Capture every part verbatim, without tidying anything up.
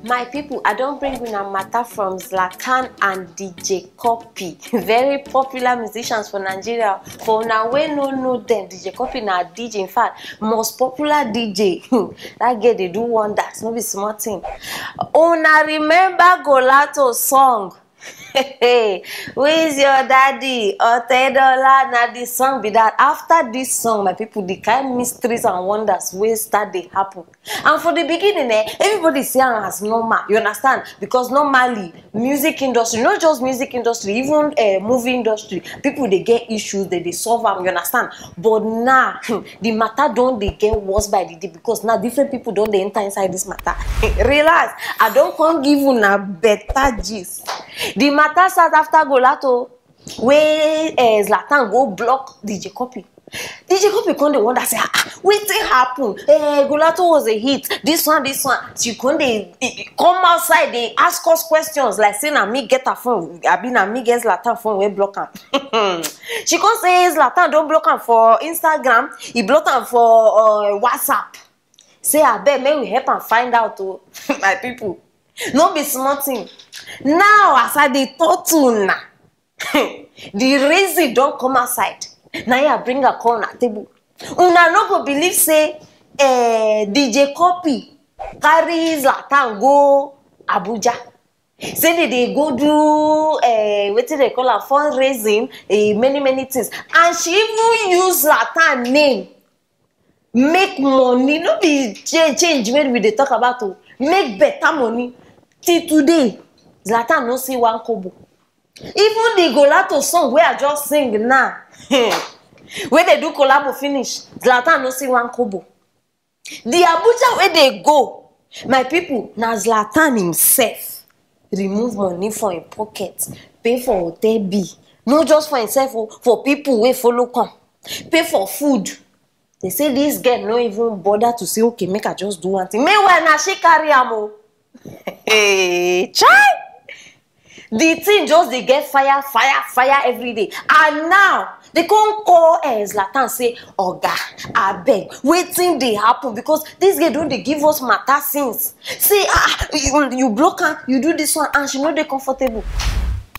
My people, I don bring una matter from Zlatan and D J Cuppy, very popular musicians for Nigeria. For una wey no know dem, D J Cuppy na D J, in fact, most popular D J. That girl dey do wonders, no be small thing. Una remember Golato song? Hey, who is your daddy? Otedola, na the song be that. After this song, my people, the kind mysteries and wonders wey start dey happen. And for the beginning, eh, everybody see am as normal, you understand? Because normally, music industry, not just music industry, even uh, movie industry, people dey get issues, they dey solve am, you understand? But now, the matter don dey get worse by the day, because now different people don dey enter inside this matter. Relax, I don come give una better gist. The matter start after Golato, wey uh, Zlatan go block D J Cuppy. D J Cuppy come dey wonder say, ah, ah, wetin happen? Eh, Golato was a hit. This one, this one. She come dey eh, come outside, dey ask us questions like say na me get her phone, abi na me get Zlatan phone wey block am. She come say Zlatan don block am for Instagram, he block am for uh, WhatsApp. Say abeg, make we help am find out o, my people. No be small thing. Now, as I dey talk to una, the reason don come outside. Na I bring am come una table. Una no go believe say eh, D J Cuppy carry Zlatan go Abuja. Say they dey go do eh, wetin they call am, fundraising, eh, many many things. And she even use Zlatan name make money, no be change wey we dey talk about o, make better money. Till today, Zlatan no see one kobo. Even the Golato song wey I just sing now, wey they do collabo finish, Zlatan no see one kobo. The Abuja wey they go, my people, na Zlatan himself remove money for him pocket, pay for hotel bill, no just for himself o, for people wey follow come, pay for food. They say this girl no even bother to say, okay, make I just do one thing. Meanwhile, na she carry am o. Hey, chai! The thing just dey get fire, fire, fire every day. And now, they come call eh, Zlatan say, oga, abeg, wetin dey happen? Because this girl don dey give us matter since. Say, ah, you, you block am, you do this one, and she no dey comfortable.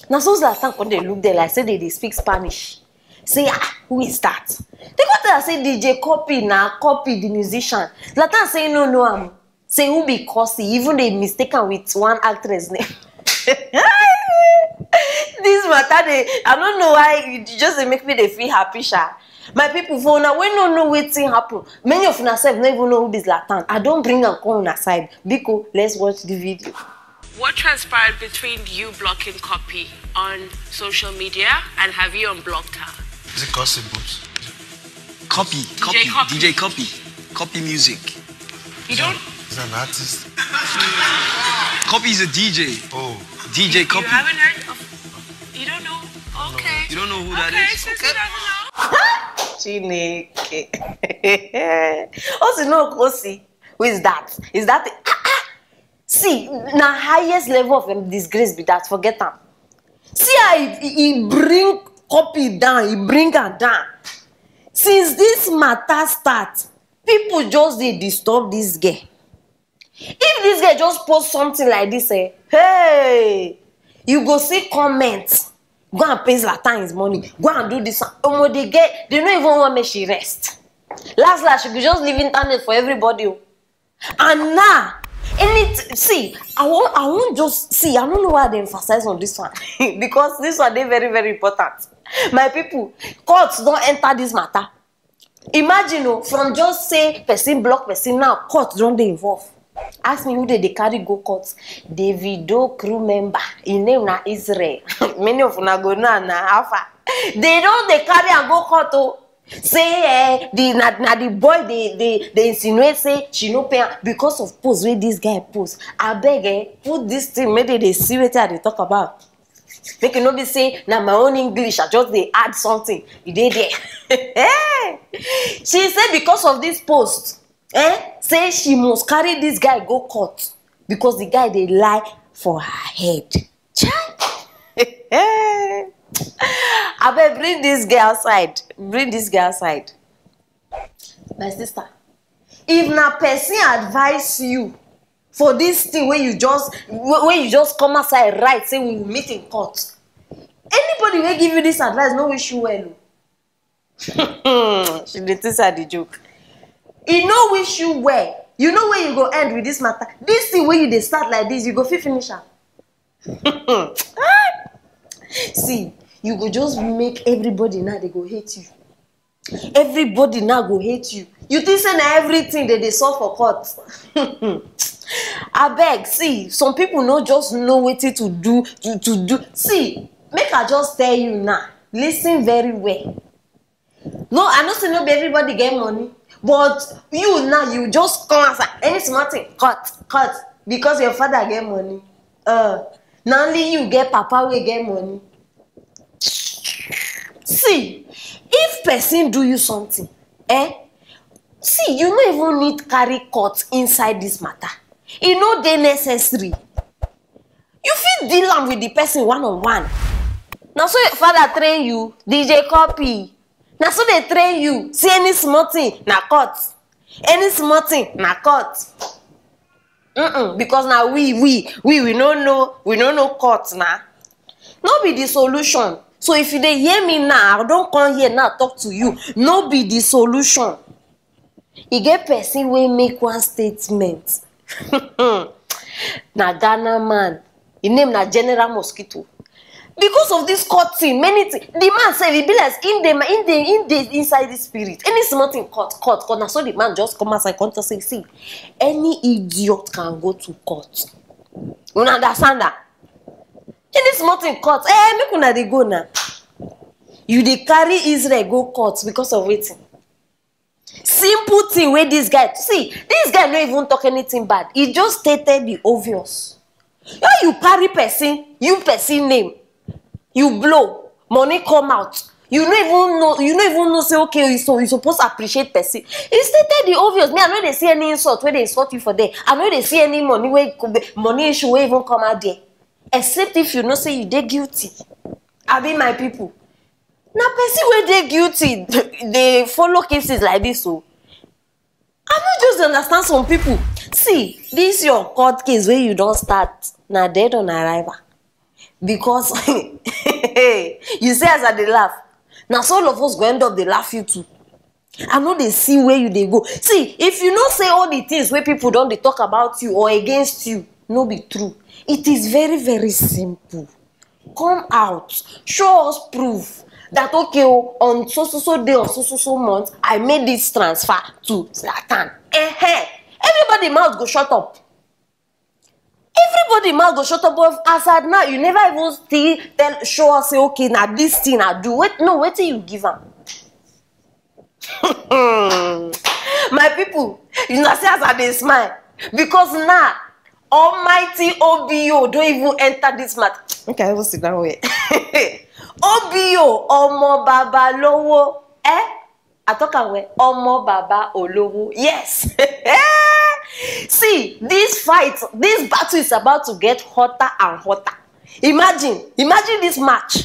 Na so Zlatan come dey look there like say they dey speak Spanish. Say, ah, who is that? They go tell am say D J Cuppy na Cuppy the musician. Zlatan say no know am. Say who be Cuppy? Even they mistake am with one actress name. This matter, they, I don't know why it just dey make me dey feel happy, sha. My people, for una wey no know wetin happen, many of una sef no even know who be Zlatan. I don bring am come una side. Biko, let's watch the video. What transpired between you blocking Cuppy on social media and have you unblocked her? Is it Cuppy Boots? Cuppy, D J Cuppy, Cuppy. D J Cuppy, Cuppy Music. You don't? He's an artist. Cuppy is a D J. Oh. D J Cuppy. You haven't heard of? You don't know? Okay. You don't know who that is? Okay, since you don't know. Chineke. Osi no Kosi. Who is that? Is that the, ah, ah. See, na highest level of um, disgrace be that. Forget am. See how he, he, he bring Cuppy down, he bring am down. Since this matter start, people just dey disturb this girl. If this girl just post something like this, eh, hey, you go see comment. Go and pay Zlatan his money. Go and do this. Omo, they get, they no even want make she rest. Last last, she go just leave internet for everybody o. And now, any see, I wan, I wan just see. I don't know why they emphasize on this one because this one dey very, very important. My people, courts don enter this matter. Imagine o, from just say person block person, now court don dey involve. Ask me who dey dey carry go court. Davido crew member, him name na Israel. Many of una go know am na, how far. They don dey carry am go court o. Say eh, the na, na the boy dey dey dey insinuate say she no pay am because of post wey this guy post. Abeg eh, put this thing make they dey see wetin I dey talk about. Make e no be say na my own English, I just dey add something. E dey there. She say because of this post, eh, say she must carry this guy go court because the guy dey lie for her head. Chai! Abeg, bring this girl outside. Bring this girl outside. My sister, if na person advise you for this thing wey you just wey wey you just come outside write say we will meet in court. Anybody wey give you this advice no wish you well o. She dey think say I dey joke. E no wish you well. You know where you go end with this matter. This thing wey you dey start like this, you go fit finish am. See, you go just make everybody now dey go hate you. Everybody now go hate you. You think say na everything dem dey solve for court? Abeg, see, some people no just know wetin to do to to do. See, make I just tell you now, listen very well. No, I know say no be everybody get money, but you now, you just come outside, any small thing, cut, cut, because your father get money. Uh, na only you get papa wey get money. See, if person do you something, eh, see, you no even need carry court inside this matter. E no dey necessary. You fit deal am with the person one on one. Na so your father train you, D J Copy. Na so dem train you. See, any small thing na court. Any small thing na court. Mm-mm, because na we we we we no know we no know court na. No be the solution. So if you dey hear me now, I don come here now talk to you. No be the solution. E get person wey make one statement. Na Ghana man. Im name na General Mosquito. Because of this court thing, many things. The man sef, e be like im dey im dey im dey inside the spirit. Any small thing, court, court, court. Na so the man just come outside come talk say, see, any idiot can go to court. Una understand that? Any small thing, court. Eh, make una dey go now. You dey carry Israel go court because of wetin? Simple thing wey this guy, see, this guy no even talk anything bad. He just stated the obvious. When you carry person, you person name, you blow, money come out. You no even know. You no even know say okay, you so you suppose appreciate person. He stated the obvious. Me, I no dey see any insult wey dey insult you for there. I no dey see any money wey money issue wey even come out there, except if you know say you dey guilty. Abi, my people, na person wey dey guilty dey follow cases like this o. I no just dey understand some people. See, this your court case wey you don start, na dead on arrival. Because you see as I dey laugh, na so all of us go end up dey laugh you too. I no dey see where you dey go. See, if you know say all the things wey people don dey talk about you or against you no be true, it is very, very simple. Come out, show us proof that, okay o, on so so so day of so so so month, I made this transfer to Zlatan. Ehen, everybody mouth go shut up. Everybody mouth go shut up. But as at now, you never even still tell show us say, okay, na this thing I do. Wait, no, wetin you give am? My people, you know, see as I dey smile, because now Almighty O B O don even enter this matter. Okay, I even sit down well. O B O, Omo Baba Lowo. Eh? I talk am well. Omo Baba Olowo. Yes. See, this fight, this battle is about to get hotter and hotter. Imagine, imagine this match.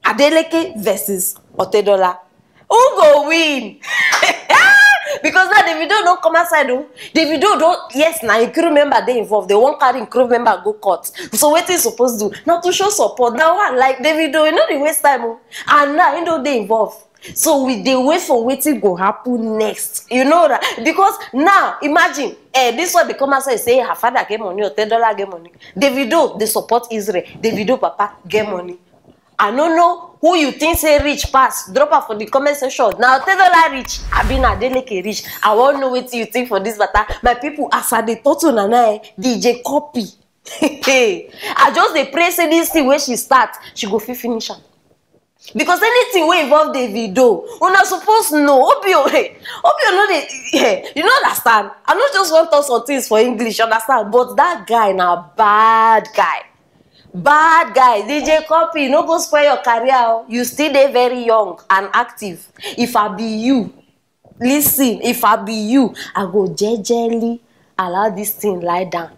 Adeleke versus Otedola. Who go win? Because now Davido don come outside o. Davido don, yes, na im crew member dey involved. Dem wan carry im crew member go court. So wetin you suppose do? Na to show support. Na why, like, Davido, e no dey waste time o. And now im don dey involved. So we dey wait for wetin go happen next. You know that? Because now, imagine, eh, this one dey come outside say her father get money, Otedola get money. Davido dey support Israel. Davido papa get money. I no know who you think say rich pass. Drop am for the comment section. Na Otedola rich, abi na Adeleke rich? I wan know wetin you think for this matter. My people, as I dey talk to una now, eh, D J Copy. I just dey pray say this thing wey she start, she go fit finish am. Because anything wey involve Davido, una suppose know. O B O, hey, O B O no dey, hey, you no understand. I no just wan talk some things for English, understand? But that guy na bad guy. Bad guy. D J Copy, no go spoil your career o. You still dey very young and active. If I be you, listen, if I be you, I go jejely allow this thing lie down.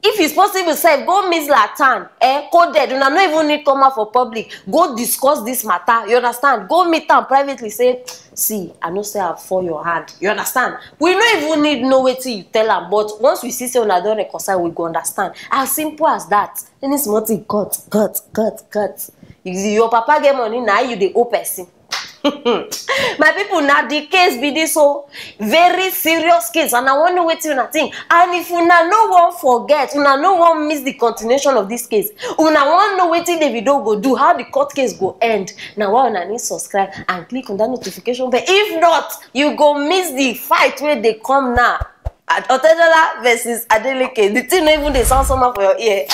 If it's possible sef, go meet Zlatan, eh, coded, una no even need come out for public, go discuss this matter, you understand? Go meet am privately, say, see, I know say I fall your hand, you understand? We no even need know wetin you tell am, but once we see say una don reconcile, we go understand. As simple as that. Any small thing, cut, cut, cut, cut. Your papa get money, na you dey owe person. My people, na the case be this, so very serious case, and I wan know wetin una think. And if una no wan forget, una no wan miss the continuation of this case, una wan know wetin Davido go do, how the court case go end, na why una need subscribe and click on that notification bell. If not, you go miss the fight wey dey come now. Otedola versus Adeleke. The thing no even dey sound somehow for your ear.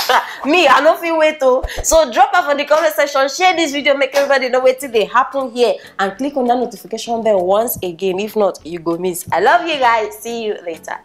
Me, I no fit wait o. So drop am for the comment section, share this video, make everybody know wetin dey happen here, and click on that notification bell once again. If not, you go miss. I love you guys. See you later.